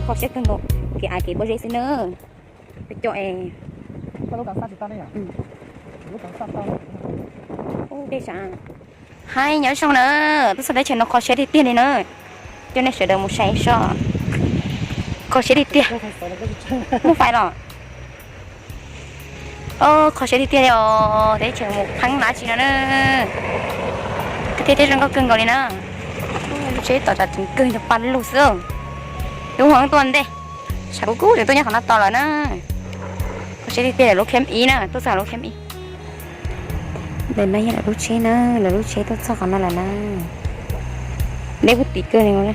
Kho siab kawg nkaus, kev av kev pob zeb xwb na. Peb coj es, dej sav. Hais nyob zoo na, tuaj txog teb chaws no kho siab tiag tiag li na. Coj nej sawv daws mus saib soj, kho siab tiag tiag. Muaj fais los? Kho siab tiag tiag li os, teb chaws mus pheej dab tsi no na. Tiag tiag, zoo nkauj kawg nkaus li na. Lub tsheb tom tsav tseem kawg cov pa lug xwb. Lub hov tuaj ntej, tshav kub kub tseem tuaj nyob qhov no tos lawm na. Kho siab tiag tiag, lawv lub kheb ib na, tuaj txog lub kheb ib. Ntawm no yog lawv lub tsheb na, lawv lub tsheb tuaj txog qhov no lawm na. Deb puag tim kawg li.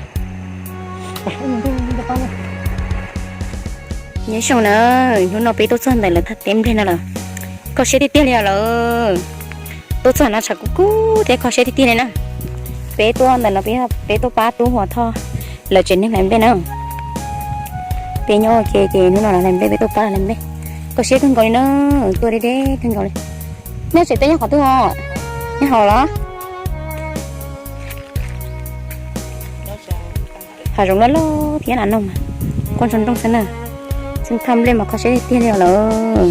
Nyob zoo na, hnub no peb tuaj txog ntawm lawv thaj teb nplej no lawm. Kho siab tiag tiag li os lawm. Tuaj txog no tshav kub kub thiab kho siab tiag tiag li na. Peb tuaj ntawm no peb, peb tuaj pab tub Huas Thoj lawv tsev neeg hlais nplej na. Peb nyob ua ke ces hnub no lawv hlais nplej, peb tuaj pab lawv hlais nplej. Kho siab kawg nkaus li na, tuaj deb deb kawg nkaus li. Nej tsev teb nyob qhov twg os? Nyob hauv los? Hav zoov loj loj thiab na no mas, quaj ntsoog nrooj xwb na. Xeeb thaj nplej mas kho siab tiag tiag li os lawm.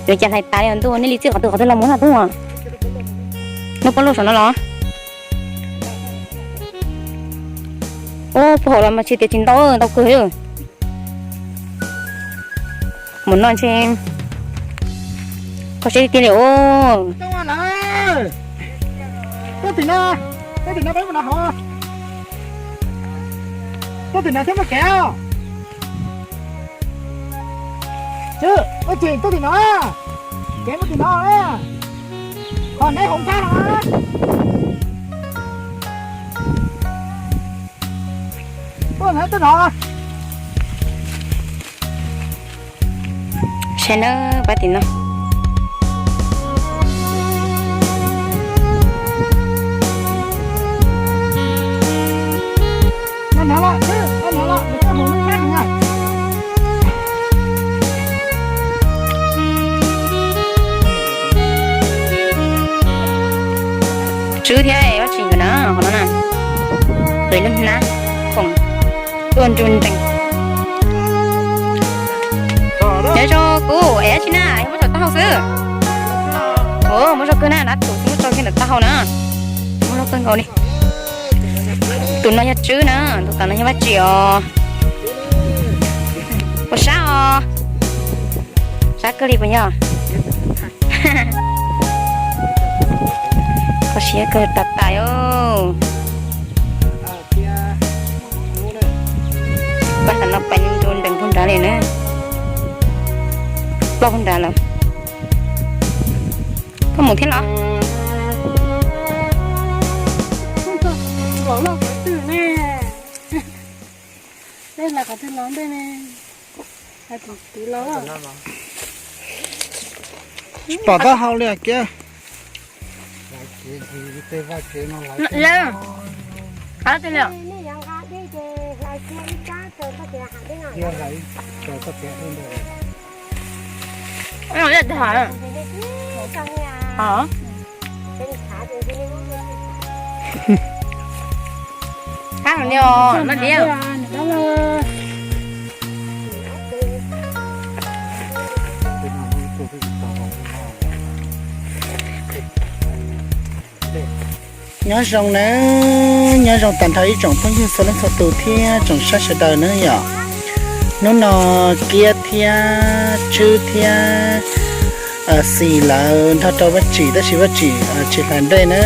Yuav cas hlais tas li os ntuj, nej li txij qhov twg qhov twg los mus no tuaj? Noj pob luaj saum no los? Ub, puag hauv los mas tsis tias tsis ntau, ntau kawg li. Mus no ntshe kho siab tiag tiag li os. Tuaj tim no, tuaj tim no peb mus no hauv. Tuaj tim no thiab muaj kev. Tswv, tuaj tim, tuaj tim no, kev muaj tim no. Qhov neb hauv ntag no. Tuaj no, tuaj no. Saib na, pab tim no. Tswv thiab Vaj Tsim nkawd na, qhov no na, lawv lub hnab khoom tuaj nruj nrees. Nyob zoo kuv es dab tsi na, yog muab tso taub hau xwb. Ua muab zoo kawg na, dab tus muab tso kiag ntawm taub hau na. Muab zoo kawg nkaus li. Tus no yog Tswb na, tus tom no yog Vaj Tsim os. Puas sab os? Sab kawg li puas yog? Kho siab kawg tas tas os. Pab tam no pais nruj nrees puag nrad li na. Ploj puag nrad lawm. Koj mus thiab los? Tsis pom taub hau li kiag. Nyob zoo nawb, nyob zoo tag nrho ib tsoom phooj ywg txhua leej txhua tus thiab tsoom saib sawv daws nawb yom. Hnub no Kiab thiab Tswb thiab Xis lawv nrog rau Vaj Tsim, tab sis Vaj Tsim tsis hlais nplej na,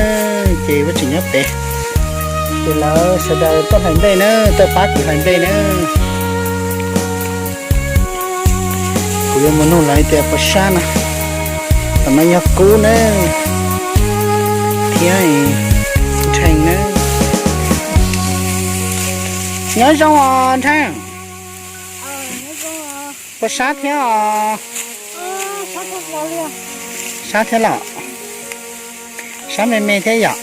ces Vaj Tsim nyob pem. Ces lawv sawv daws tuaj hlais nplej na, tuaj pab kuv hlais nplej na. Kuv yuav mus nug lawv tias puas sab na. Tam no yog Kub na, thiab Nrhees na. Nyob zoo os Nrhees. Puas sab thiab os? Sab thiab los? Sab me me thiab yom?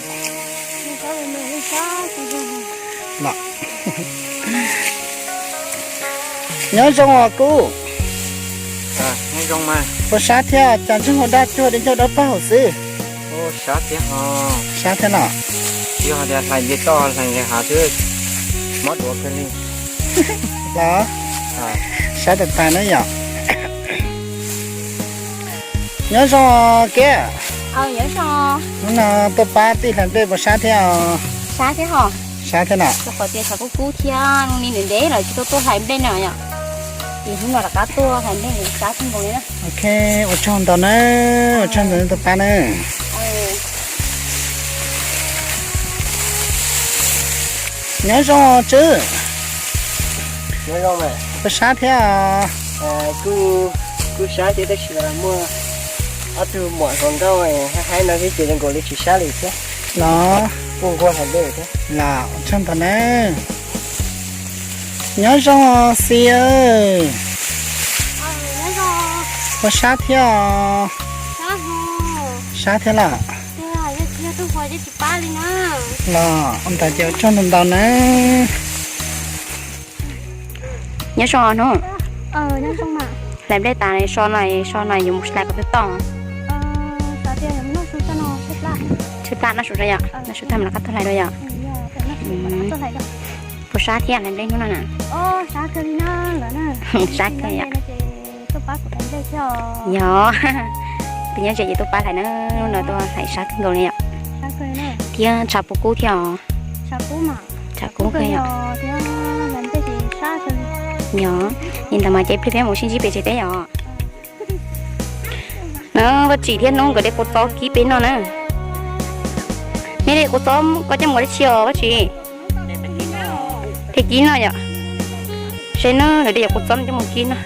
Nyob zoo os Kub. Puas sab thiab, cas ntsej muag daj cuag di ncauj dawb paug xwb? Sab thiab los? Mob duav kawg li. Los, sab tag tag na yom. Nyob zoo Kiab. Hnub no tuaj pab tij hlais nplej puas sab thiab os? Sab thiab os. Sab thiab na. Rau qhov tias tshav kub kub thiab ntev lawm tsis tau tuaj hlais nplej na yom. Ces hnub no rov qab tuaj hlais nplej sab kawg nkaus li na. Ok, ua tsaug ntau na, ua tsaug ntau tuaj pab na. Nyob zoo Tswb. Puas sab thiab os? Kuj sab thiab tab sis muaj ob tug muam hluas nkauj haib haib no xwb ces zoo nkaus li tsis sab li thiab. Los, kuj nquag hais nplej thiab. Los, ua tsaug ntau na. Nyob zoo Xis. Puas sab thiab os? Sab thiab los? Los, ua ntawd ces ua tsaug ntau ntau na. Nyob zoo hnub. Hlais nplej tas so no, so no yuav mus hlais qhov twg toj? Tshaib plab noj su rau yom, noj su tag mas rov qab tuaj hlais rau yom. Puas sab thiab hlais nplej hnub no na? Sab kawg yom. Yog, tus nyob ze ces tuaj pab hlais na, hnub no tuaj hlais sab kawg nkaus li yom. Thiab tshav puas kub thiab os? Tshav kub kawg yom. Yog, li ntawd mas ces ib pliag peb mus sib ntsib pem tsev teb yom. Na Vaj Tsim thiab Hnub nkawd de kua txob kib peb noj na. Nej de kua txob koj coj mus ua dab tsi os Vaj Tsim? De kib noj yom. Saib na, lawv de cov kua txob no coj mus kib noj.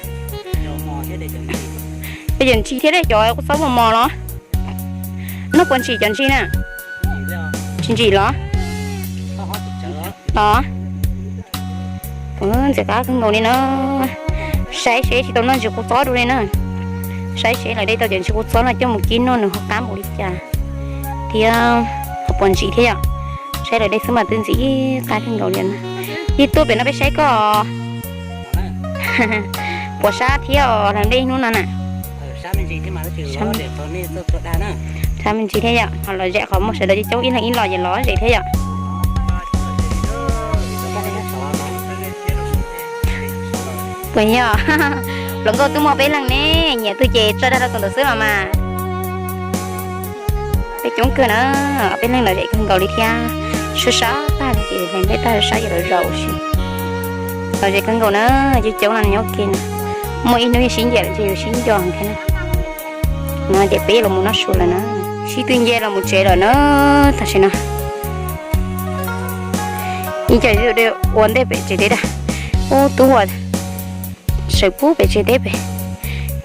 Cov ntsis thiab de cov kua txob mos mos los? Noj puas ntsim cov ntsis na? Tsis ntsim los? Los, ntxim qab kawg nkaus li na. Saib seb tsis tau noj ntsis kua txob dua li na. Saib seb lawv de tau cov ntsis kua txob no coj mus kib noj nws ho qab npaum li cas thiab ho puas ntsim thiab yom. Saib lawv de xwb mas twb ntxim qab kawg nkaus li na. Yog tuaj pem no peb saib koj. Puas sab thiab os hlais nplej hnub no na? Sab me ntsis thiab yom, ho los zem qhov muaj sawv daws coob coob ib leeg ib los ces los zem thiab yom. Puas yog? Hluas nkauj twb muaj peb leeg ne, nyiam twg ces tso dag rau tus ntawd xwb los mas. Peb coob kawg na, peb leeg los zem kawg nkaus li thiab. Sab sab tag li ces hlais nplej tag sab yuav los zaum ua si. Los zem kawg nkaus na, coob coob no nyob ua ke na. Muaj ib hnub yog sib ncaim lawm ces yuav sib nco thiab na. No ces peb los mus noj su lawm na. Sib tw nce los mus tsev lawm na, tam sim no. Ib co ua ntej pem tsev teb dag. Ub tub ua sawv pub pem tsev teb pem.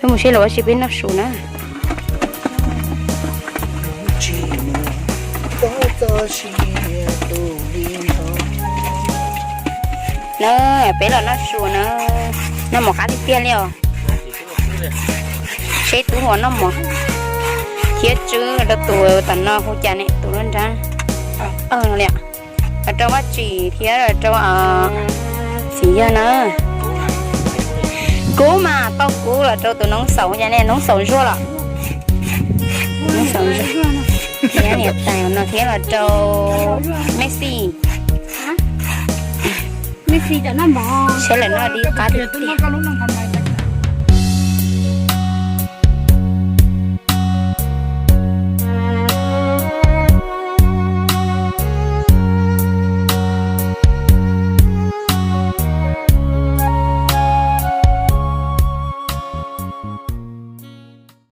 Peb mus seb los ua si peb noj su na. Na, peb los noj su na. Noj mov qab tiag tiag li os. Seb tub ua noj mov thiab tswb rau tus tam no hu cas ne, tus lub nrab. Los rau Vaj Tsim thiab los rau Txiv Yawg na. Kub mas tau kub los rau tus Noob Xaus, cas ne Noob Xaus Zuag los? Noob Xaus Zuag. Thiab niam tais no thiab los rau Messi. Saib lawm noj dib qab tiag tiag.